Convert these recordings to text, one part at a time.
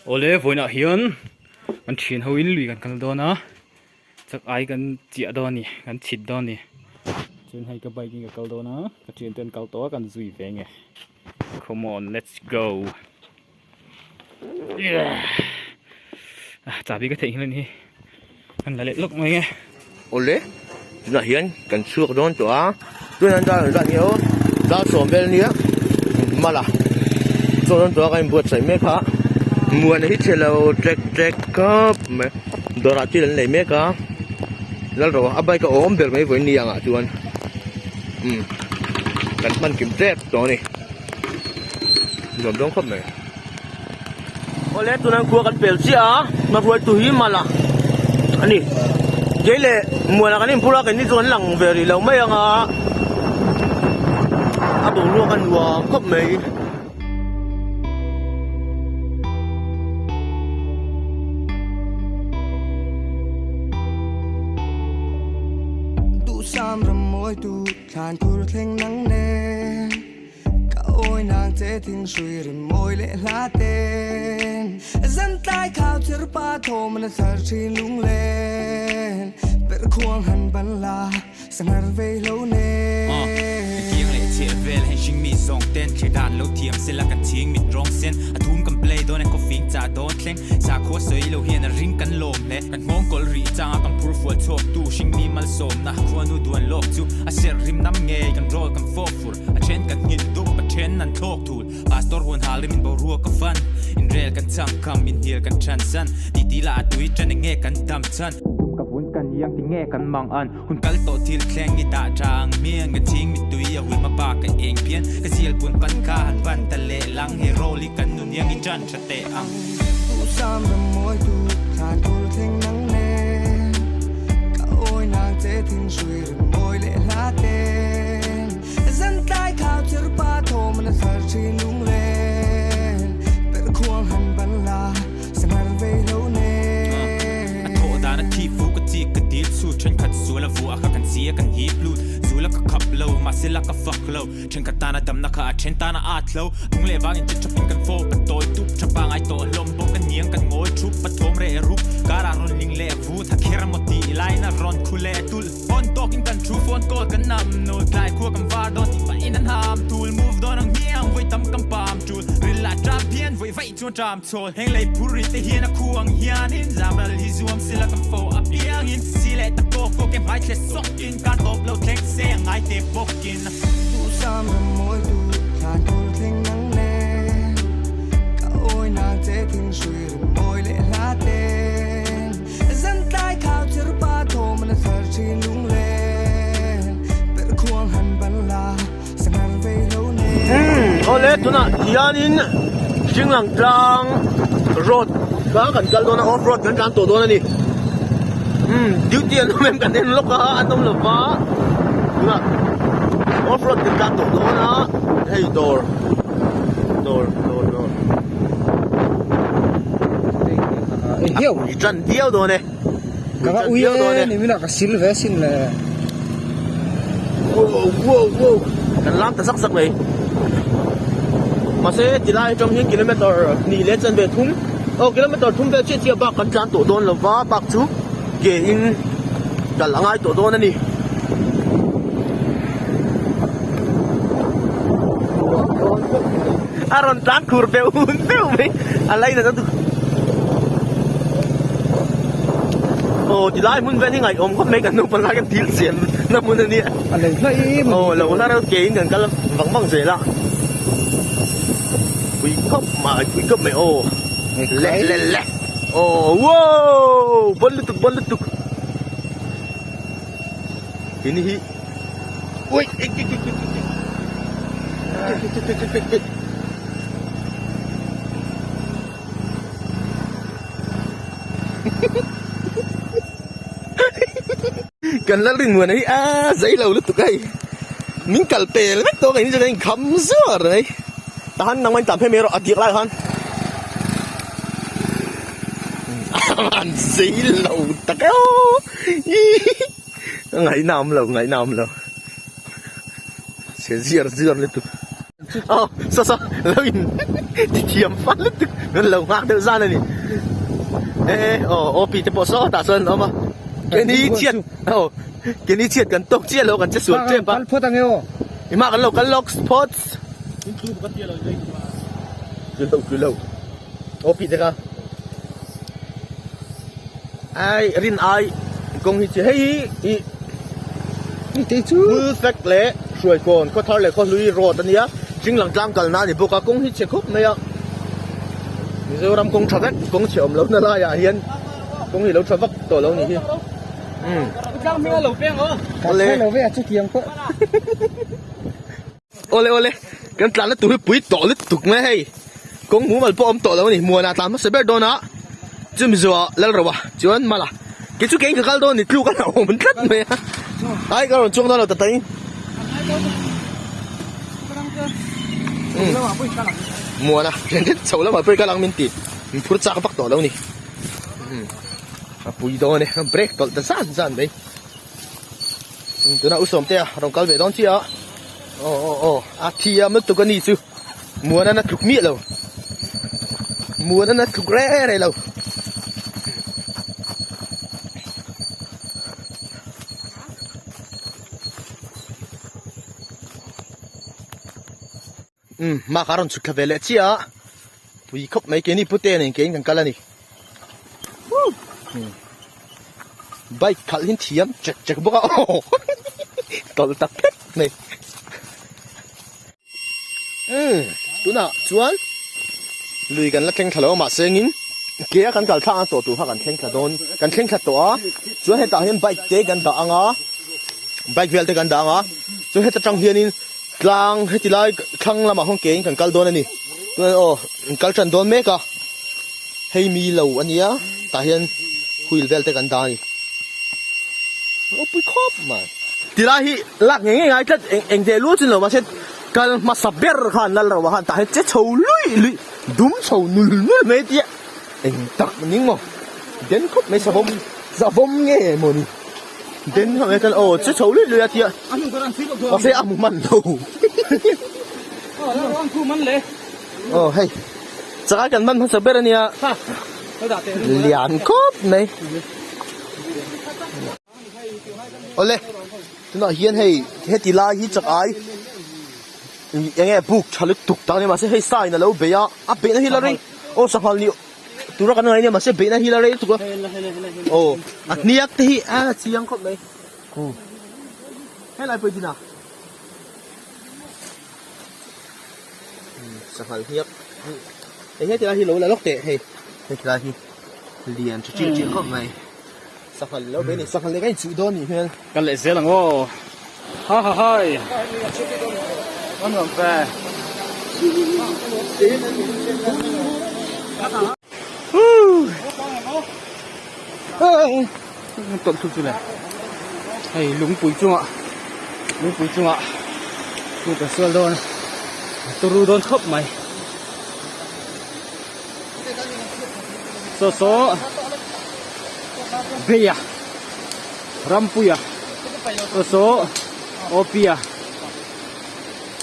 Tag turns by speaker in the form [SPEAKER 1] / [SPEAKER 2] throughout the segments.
[SPEAKER 1] Awle vawiinah hian kan thian ho in lui kan kal dawn a chak ai kan chiah dawn a ni kan chhit dawn a ni chuan hei ka bike in ka kal dawn a ka thian te an kal tawh a kan zui ve nge come on let's go chahbi ka theihnghilh a ni hi kan la leh lawk mai nge.
[SPEAKER 2] Awle tunah hian kan chhuak dawn tawh a tunah hian dar zat nge aw dar sawm vel ania mala chhuak dawn tawh a kan inbuatsaih mek a muana hi chhe lo trek trek khawp mai dawrah thil an lei mek a lalro a bike a awm ber mai vawiin ni angah chuan umm kan hman kim tep tawh a ni nuam dawn khawp mai. Awle tunah khua kan pel chiah a hmahruaitu hi mala a ni kei leh muana kan inphur a keini chu kan lang ve rih lo mai ang a a boruak a nuam khawp mai.
[SPEAKER 3] Duhsam ram mawi tu thlan khur thleng nang nen. Ka awi nang che thing hrui rim mawi leh hla ten Zan tlai khau chher pa thawm na thar thin lunglen Per khuang han ban la sanghar vei lo nen.
[SPEAKER 4] Aw, ka kiang leh chheh vel heng hring mi zawng ten thlir dan lo thiam sela kan chhing mit rawng sen a thum kan play dawn e coffee in chah dawn thleng sakhua sawi lo hian a ring kan lawm hle kan nghawng kawlh rih changa kan phur fual chhuak tu hring mi malsawmna khuanu duan lawk chu a serh rim nam ngei kan roll kan fawk fur A then kan nghilh dup, a then an thlawk thul. Pastor huan hal rim in boruak a fan. Inrel kan chang kham, inhnial kan than san. Titi lah a tui tan enge kan dam chhan. Tum ka vun ka niang ti nge kan mang an. Hun kal tawh thil thleng i dah tha ang miang. Ka chhing mittui a hul hmaba ka eng phian. Ka zial pun pan kha han pan ta leh lang. He role hi kan nun hiang i tan tha teh ang.
[SPEAKER 3] Duhsam ram mawi tu thlan tur thleng nang nen. Ka awi nang che thing hrui rim mawi leh hla ten. Zan tlai khau chher pa thawm na thar thin lunglen Per khuang han ban la sanghar vei lo nen.
[SPEAKER 4] A thawh dan a thi fu ka chik ka dil chu thenkhat sual a vuah kha kan sia kan hip lut zul a ka khap lo mahse la ka fak lo thenkhat tana damna kha a then tana at lo phung leh vangin che thapin kan fawp a tawi tup tha pangai tawh hlawm bawk a niang kan ngawi thup a thawm reh rup karah rawn ling leh vu tha kher maw tih lain a rawn khu leh tulh. Phone tawk in kan thu phone call kan nam nul tlai khua kan var dawn tih pah in an ham tul move dawn ang hmiang vawi tam kan pam tul ril lah tram phian vawi vaih chuan tram chhawl heng lei phur ri te hian a khu ang hian in zam ral hi zuam sila kan fo apiang in si leh ta kawk kawk e hmai thle sawk in kar tawp lo thleng se a ngai te bawk in.
[SPEAKER 3] Duhsam ram mawi tu thlan tur thleng nang nen ka awi nang che thing hrui rim mawi leh hla ten. Zan tlai khau chher pa thawm na thar thin lunglen Per khuang han ban la sanghar vei lo nen.
[SPEAKER 2] Umm awle tunah hianin Hringlang tlang road kha kan kal dawn a off road kan tlan tawh dawn a ni umm duty an awm em kan en lawk a an awm lova tunah off road kan tlan tawh dawn a hei dawr dawr dawr dawr. I tan viau dawn e.
[SPEAKER 5] Ka va ui e ni mina ka sil ve sin le.
[SPEAKER 2] Wow wow wow kan lam ta zak zak mai. Mahse tilai atang hian kilometer hnih leh chanve thum aw kilometer thum vel chiah chiah bak kan tlan tawh dawn lova bak chu ke in kal a ngai tawh dawn a ni. A rawn tlan khur deuh deuh mai a lainat a duh aw ti lai hmun vel hi ngaihawm khawp mai kan naupang lai kan thil siam na hmun a nia
[SPEAKER 5] a lo hla em
[SPEAKER 2] aw lo hla reuh ke in kan kal vang vang zel a pui khawp mai pui khawp mai aw le le le aw wow bon lutuk bon lutuk ini hi ui ik ik ik ik ik ik ik ik ik ik Kan la rin muan hi a zei lo lutuk hei min kal pel vek tawh kei chu kan inkham zuar mai tahan nangmah in tlan phei mai rawh a tir lai khan an zei lo tak e aw Ngaih na awm lo, ngaih na awm lo. Chhe ziar ziar lutuk. Aw, Saw saw lo in ti thiam fal lutuk kan lo nghak deuh zan a ni. E aw OP te pawh saw tah chuan an awm a. Keni chhiat aw keni chhiat kan tawk chiah lo kan che sual tep a.
[SPEAKER 5] Kal phawt ang e aw.
[SPEAKER 2] I hma kan lo kal lawk phawt. Tlu lo tlu lo. OP te kha. Ai rin ai kawng hi chu hei hi
[SPEAKER 5] Ni te chu
[SPEAKER 2] full flag leh hruaikawn khaw thar leh khaw hlui road a nia Chinglang tlang kalna a ni bawk a kawng hi chhe khawp mai a Mizoram kawng tha vek kawng chhe awm lohna laiah hian kawng hi lo tha vak tawh lo a nih hi umm
[SPEAKER 5] Awle lo ve a chutiang pawh.
[SPEAKER 2] Awle awle kan tlanna tur hi pui tawh lutuk mai hei kawng mumal pawh a awm tawh lo a ni muanah tlan hmasa ber dawn a chumi zawhah Lalroa chuan Mala kei chu keiin ka kal dawn a ni tluk a hlauhawm tlat mai a ai ka rawn chuang dawn lo ta tain muana chho lamah pawh i kal ang min ti min phur chak vak tawh lo a ni a pui dawn e a break tawlh ta zan zan mai. Tunah u Sawmtea rawn kal ve dawn chiah a, aw aw aw a thiam lutuk a ni chu Muanana tluk miah lo, Muanana tluk reng reng lo. Umm hma kha a rawn chhuk thla ve leh chiah a, pui khawp mai keini pute nen keiin kan kal a ni. Bike khalh hin thiam chek chek bawk a aw tawlh tak phet mai. Umm tunah chuan lui kan la thleng thla lo a mahse engin ke a kan kal thlak ang tawh tur kha kan thleng thla dawn kan thleng thla tawh a chuan hetah hian bike te kan dah ang a bike vel te kan dah ang a chuan heta tang hianin Tlang heti lai thlang lamah hawn kein kan kal dawn a ni. Chuan aw an kal tan dawn mek a, hei mi lo a nia tah hian wheel vel te kan dah a ni. Ropui khawp mai. Ti lai hi lak ngei ngei ngai tlat eng eng teh lual chin lo mahse kal hmasa ber khan lal ro ah khan tah hian che chho luih luih dum chho nul nul mai tia eng tak ning maw den khawp mai savawm savawm nge maw ni. Den hang e kan aw che chho luih luih a tia mahse a hmu hman lo aw hei chakai kan man hmasa ber ania lian khawp mai awle tunah hian hei heti lai hi chakai eng nge buk tha lutuk tak a ni mahse hei sa in alo bei a a beihna hi la rei aw sanghal ni Tura kan ngai nia mahse beihna hi la rei lutuk a. Aw a hniak te hi a chiang khawp mai. Helai pawh i din a. Sanghal hniak. Hei he tilai hi lo la lawk teh hei. Hei tilai hi lian tha chiah chiah khawp mai. Sanghal lo bei ni sanghal leh ka inchuh dawn nih hmel.
[SPEAKER 1] Kal leh zel ang aw. Ha ha hai. A nuam ve. Tawlh thut chu le. Hei lungpui chungah lungpui chungah chu ka sual dawn a turu dawn khawp mai. Saw saw Beia Rampuia saw saw Opia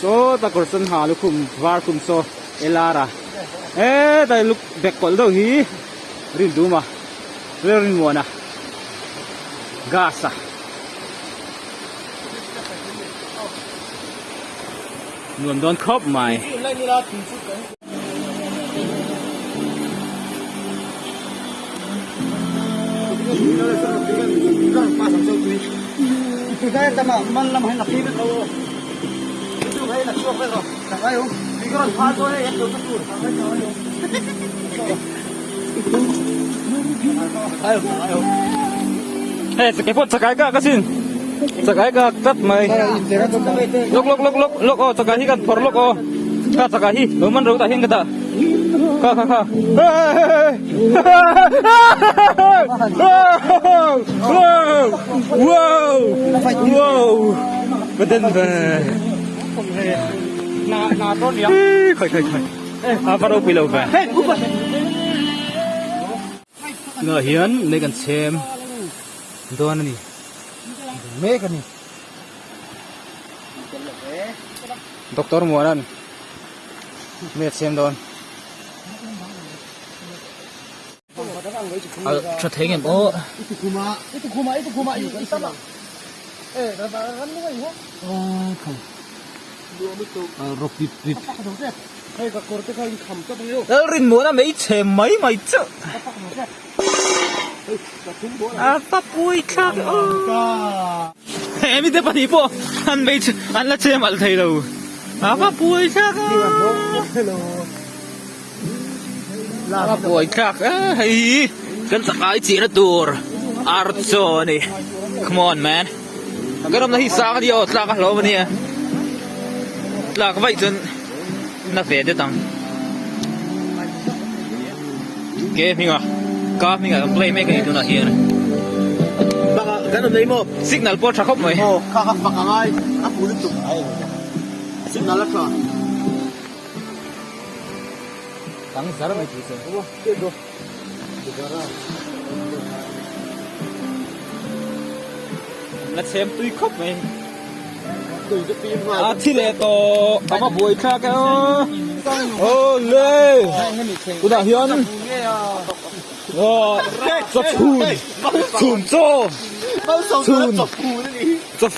[SPEAKER 1] saw ta kawr sawn ha lukhum var khum saw Elara hetlai luk bag kawlh deuh hi Rinduma Lalrinmuana Gas a. Nuam dawn khawp mai. Hei chakai pawh chakai ka ka sin chakai ka tlat mai lawk lawk lawk lawk lawk aw chakai hi kan phawrh lawk aw kha chakai hi lo man ro tah hian ka dah kha kha kha wow wow ka den ve khai khai khai a va ropui lo ve tunah hian mei kan chhem dawn a ni
[SPEAKER 5] mek a ni
[SPEAKER 1] doctor muanan. Mei a chhem dawn. Al tha thei ngem aw. Rawk pip pip. Lalrinmuana mei chhem mai mai chu. A va pui thlak aw. He mite pahnih pawh an mei chu an la chem alh thei lo. A va pui thlak a. A buai thlak e hei hi kan chakai chihna tur ar chaw a ni come on man kan awmna hi sang a nia aw tlak a hlauhawm a nia tlak vaih chuan na ve det ang ke hminga ka hminga kan play mek a ni tunah hian
[SPEAKER 2] Kan awm nei maw?
[SPEAKER 1] Signal pawh a tha khawp mai.
[SPEAKER 2] Aw kha kha fak a ngai a fuh lutuk signal a tha.
[SPEAKER 1] Tang zar mai tih se. La chhem tui khawp mai. A thi leh tawh a va buai thlak e aw. Aw le tunah hian aw chawchhun chhun chaw chhun chaw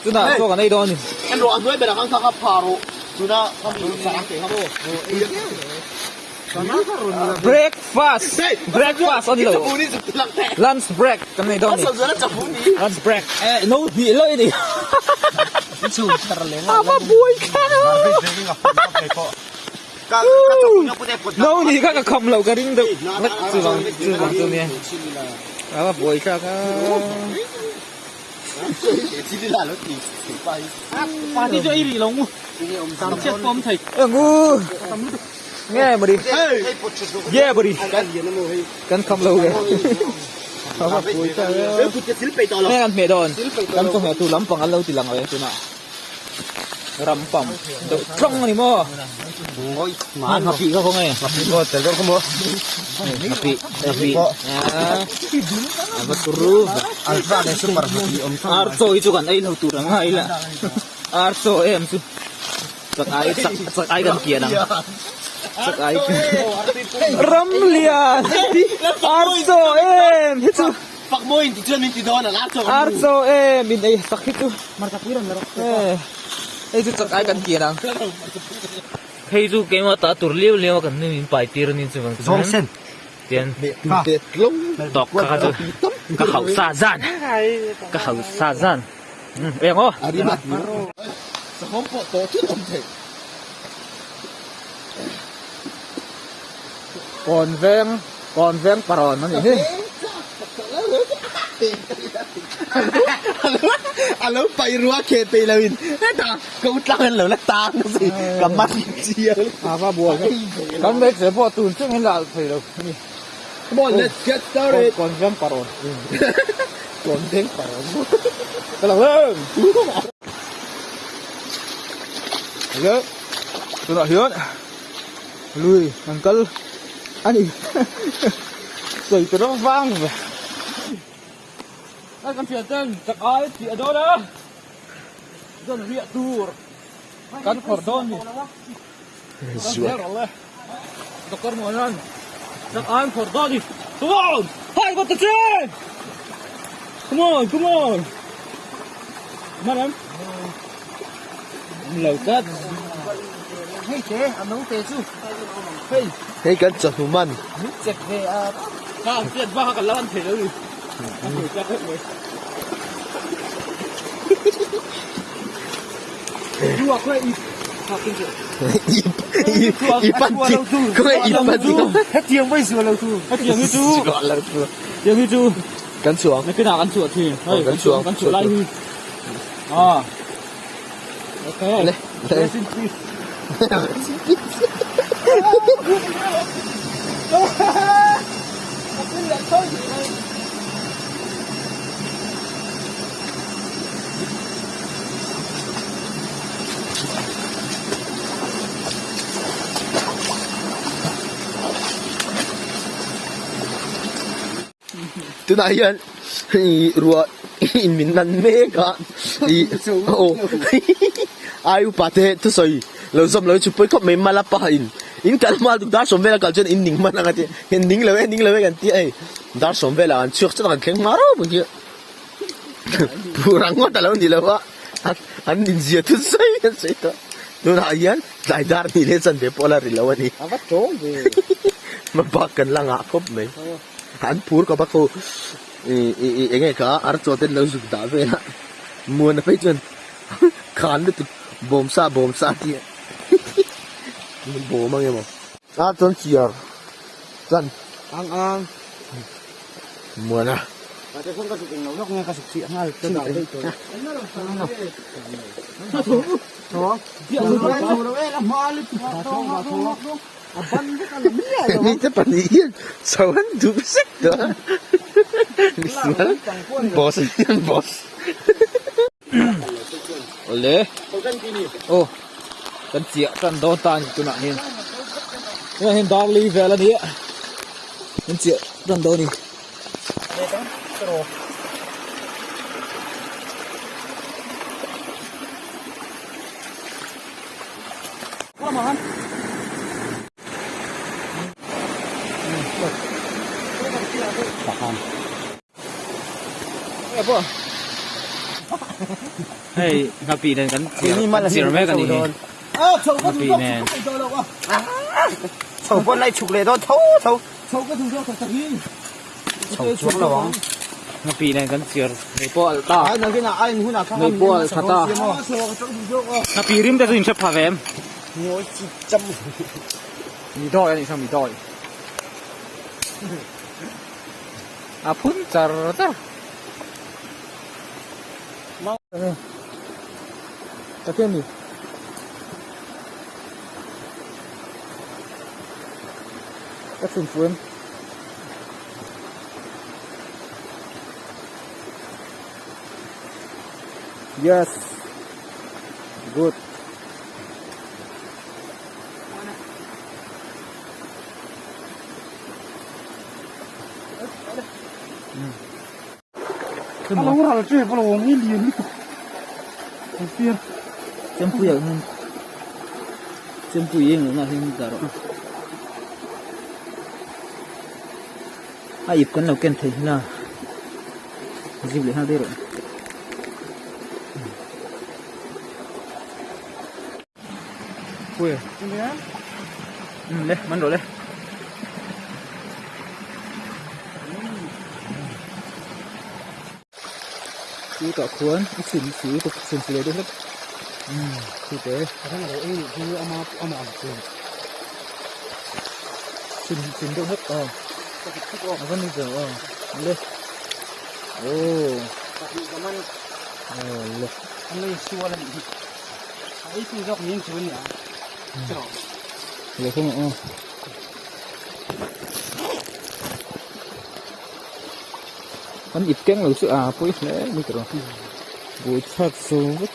[SPEAKER 1] Tunah chaw kan ei dawn a ni.
[SPEAKER 2] En rawh a hnuai berah khan kha kha pha rawh tuna kha mi sarang teh kha maw.
[SPEAKER 1] Breakfast breakfast a ni lo lunch break kan nei dawn a ni lunch break eh no hnih lawih a ni a va buai thlak a no hnih kha ka kham lo ka ring deuh hlek chuvang chuvang chu nia a va buai thlak a. Nge buddy yeah buddy kan kham lo ve nge kan hmeh dawn kan chawhmeh tur lampang an lo ti lang ve tunah ram pam deuh tlawng a ni maw nghapih kha khawnge nghapih nghapih a va turu ar chaw hi chu kan ei lo tur ang a ila ar chaw em chu chak ai chak chak ai kan pian ang chak ai ram lian ar chaw em hi chu
[SPEAKER 2] Pak mawi in ti chuan min ti dawn a, ar chaw kan
[SPEAKER 1] Ar chaw e min ei sak hi chu hei chu chak ai kan kian ang. Hei chu keimah ta tur liau liau a kan nu min pai tir a ni chu vang chuan tian tawk kha kha chu ka hauh sa zan ka hauh sa zan eng aw.
[SPEAKER 2] Sahawm pawh tawh thut awm thei.
[SPEAKER 1] Kawn veng kawn veng parawn a nih hi.
[SPEAKER 2] A lo paih rua khe peih lo in hetah ko tlang an lo la tang a si ka man chiang.
[SPEAKER 1] A va buai ka kan hmeichhe pawh tun thleng in la alh thei lo a ni.
[SPEAKER 2] Come on let's get started.
[SPEAKER 1] Kawn veng parawn kawn veng parawn ka lo em. Hello tunah hian. Lui an kal a ni sawi tur a vang ve a kan thian ten chak ai tih a dawn a chuan riah tur kan khawrh dawn ni kan zel rawh le doctor muan hian chak ai an khawrh dawn ni come on hi got the train come on come on man em lo tlat
[SPEAKER 5] Hei te a no te chu hei
[SPEAKER 2] Hei kan chawhnu man.
[SPEAKER 5] Min chek ve a.
[SPEAKER 1] Ka ang chiat bak a ka la an thei lo ni. A hmui tlak vek mai.
[SPEAKER 5] Dua khaw i thak in chu.
[SPEAKER 2] I pan chi khaw i pan chi.
[SPEAKER 5] Hetiang vai zual lo tu.
[SPEAKER 1] Hetiang hi chu. Hetiang hi chu.
[SPEAKER 2] Kan chuang.
[SPEAKER 1] Nakinah kan chhuah thin. Hei kan chuang kan chhuah lai hi. Ah. Okay.
[SPEAKER 2] Le, le.
[SPEAKER 1] Rest in peace.
[SPEAKER 2] Tunah hian ih ruah in min nan mek a ih aw ai upa te thusawi. Lo zawm lo hi chu pawi khawp mai mala pa in in kal hma lutuk dar sawm vela kal chuan in ning hman ang a ti a ning lo e ning lo e kan ti a hei dar sawm velah an chhuak chiah kan thleng hma reuh mai hi phur ang ngawt a lo ni lo a an inzia thut sawi an sawi tawh tunah hian tlai dar hnih leh chanve pawh a la ri lo a ni
[SPEAKER 5] A va tawng ve.
[SPEAKER 2] Hmabak kan la ngah khawp mai an phur ka bak ho ih ih eng nge kha archaw ten lo zuk dah vel a muana phei chuan Khan lutuk bawm sa bawm sa tih bawm ang emaw. A chuan chiar chuan
[SPEAKER 5] ang ang
[SPEAKER 2] muana.
[SPEAKER 5] Ka chuan ka zuk englo lawk nge ka zuk chiah nghal ka dah daih tawh.
[SPEAKER 2] Mite pahnih hian chho an duh zet tawh a misual boss hian boss.
[SPEAKER 1] Awle aw kan chiah tan dawn ta a ni tunah hian tunah hian dar li vel a ni a kan chiah tan dawn a ni. Hei nghapih nen kan chir mek a ni hi nghapih nen.
[SPEAKER 5] Chho pawn lai chhuk leh dawn tho tho. Chho ka duh zawk tak hi. Chho chuang lo ang.
[SPEAKER 1] Nghapih nen kan chir mei pawh alh ta. Mei pawh alh tha ta. Nghapih rim te chu in hre pha ve em? Mi dawi a nih chuan mi dawi. A phun char char. Tak em ni? Ka chhun fu em? Yes. Good.
[SPEAKER 5] A lo ral tep alawm hi lian lutuk ang fiar
[SPEAKER 1] Chempui ah hian Chempui eng lohna ah hian dah rawh a ip kan lo ken thei hlawm a zip leh nghal daih rawh. Pui um le man rawh le chu tah khuan a chhun chu ka chhun chu leh deuh hlek um chu te chhun chhun deuh hlek aw a va ni zo aw le aw aw le. An ip keng lo chu a pawi hle mai tawh buaithlak zo vek.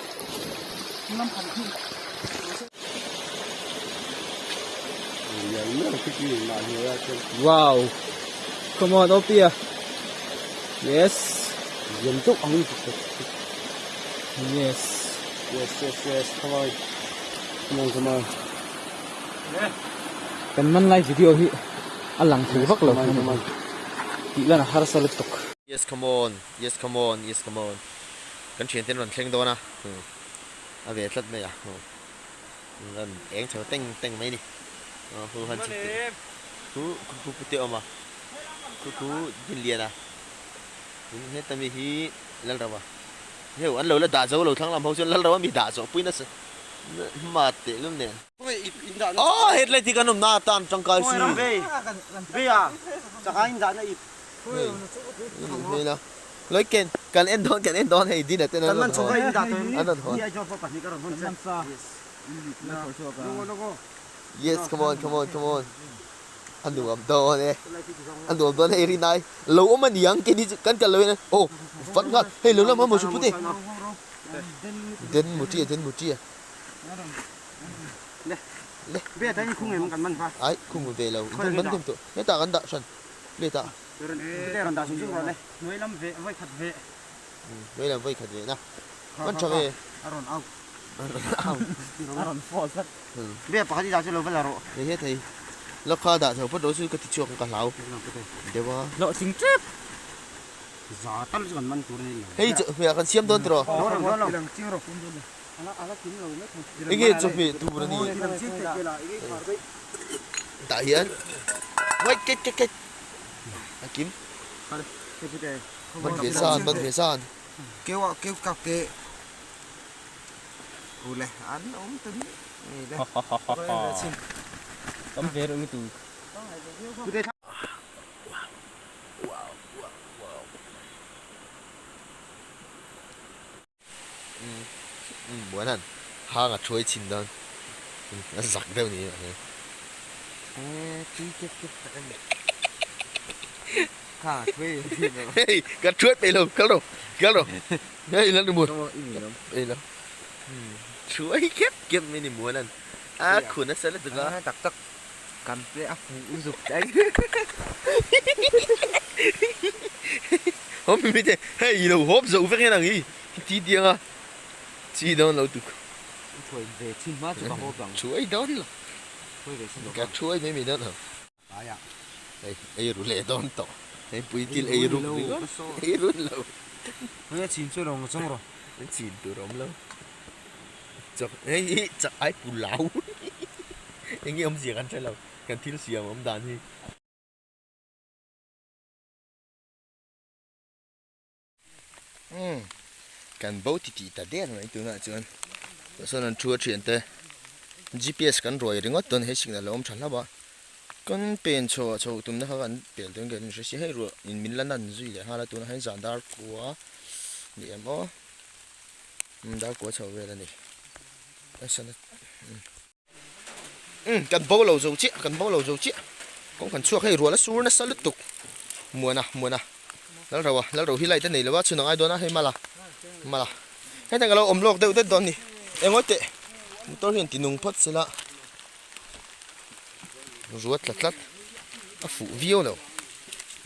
[SPEAKER 1] Wow come on Opia yes yes.
[SPEAKER 5] Yes yes yes come on come on come on
[SPEAKER 1] Kan man lai video hi a lang thei vak lo tih lan a harsa lutuk.
[SPEAKER 2] Yes come on yes come on yes come on kan thian ten rawn thleng dawn a a ve tlat mai a rawn eng chho teng teng mai ni hu han chhuk teh khu khu khu te awm a khu khu dinlian a heta mi hi Lalrava. Heu an lo la dah zo lo thlang lam ho chuan Lalro a mi dah zawh pui nasa hma teh lul nen. Aw headlight hi kan awm na atan tangkai si. Hei la loi ken kan en dawn kan en dawn hei dinner ten an rawn hawn an rawn hawn. Yes come on come on come on. A nuam dawn e, a nuam dawn hei rinai lo awm a niang keini chu kan kal lo in aw vat nghal hei lo lam a maw put e den muti a den muti a le ai khung ve lo in man them tawh hetah kan dah hran plate ah hnuai lam vawi khat ve na man tha ve.
[SPEAKER 5] A rawn force a. Be pakhat i dah chu lo va la rawh.
[SPEAKER 2] Hei he thei. Lawk kha dah chho phawt rawh chu ka ti chhuak ang ka hlau deuh a.
[SPEAKER 1] Hlawhtling tep.
[SPEAKER 5] Za tal chu kan man tur a ni lo.
[SPEAKER 2] Hei chawhmeh ah kan siam dawn tiraw?
[SPEAKER 5] Dawn lo.
[SPEAKER 2] Enge chawhmeh tur a ni? Tah hian wait ket ket ket a kim. Ban ve san ban ve san.
[SPEAKER 5] Keu ah keu kap ke ule an awm ta ni ngei le.
[SPEAKER 1] Tam ve reuh lutuk.
[SPEAKER 2] Muan han hang a thuai chhin dawn a zak deuh ni mahse. Hei ka thuai peih lo kal rawh kal rawh hei la ni muan ei lo thuai khep khep mai ni muan han a khun nasa lutuk a.
[SPEAKER 5] Tak tak kan ple a fuh zuk daih.
[SPEAKER 2] Hawm mi te hei i lo hawp zo vek hian ang hi ti tiang a chi dawn lo tuk.
[SPEAKER 5] I thuai ve chin hma chu ka hawp ang.
[SPEAKER 2] Thuai dawn lo.
[SPEAKER 5] Thuai ve chin lo.
[SPEAKER 2] Ka thuai mai mai dawn lo.
[SPEAKER 5] Aia.
[SPEAKER 2] Hei ei ru leh dawn tawh. Hei puitil ei ru ringawt ei run lo.
[SPEAKER 5] Hei a chin chu lo ang chawng rawh.
[SPEAKER 2] Chin tur awm lo. Chak hei hi chak ai pulau eng nge awmzia kan hre lo kan thil siam awm dan hi. Umm kan bo ti tih ta der mai tunah chuan tah sawn an thu a thian te gps kan ruai ringawt dawn hei signal a awm tha hlauh a kan pen chho ah chho tumna kha kan pel dawn kan inhre si hei ruah in min la nan zui leh nghal a tunah hian zan dar kua ni em aw. Dar kua chho vel a ni umm kan bo lo zo chiah kan bo lo zo chiah kawng kan chhuak hei rual a sur nasa lutuk muana muana lalro a lalro hi light a nei lo a chhun a ngai dawn a hei mala mala hetiang ka lo awm lawk deuh det dawn a ni engaw teh motor hian ti nung phawt sela ruat tla tlat a fuh viau lo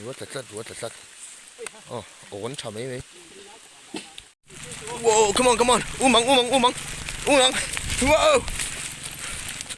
[SPEAKER 2] ruat tla tlat ruat tla tlat aw awn tha mai mai. Wow, come on, come on. Umang, umang, umang. Umang. Wow.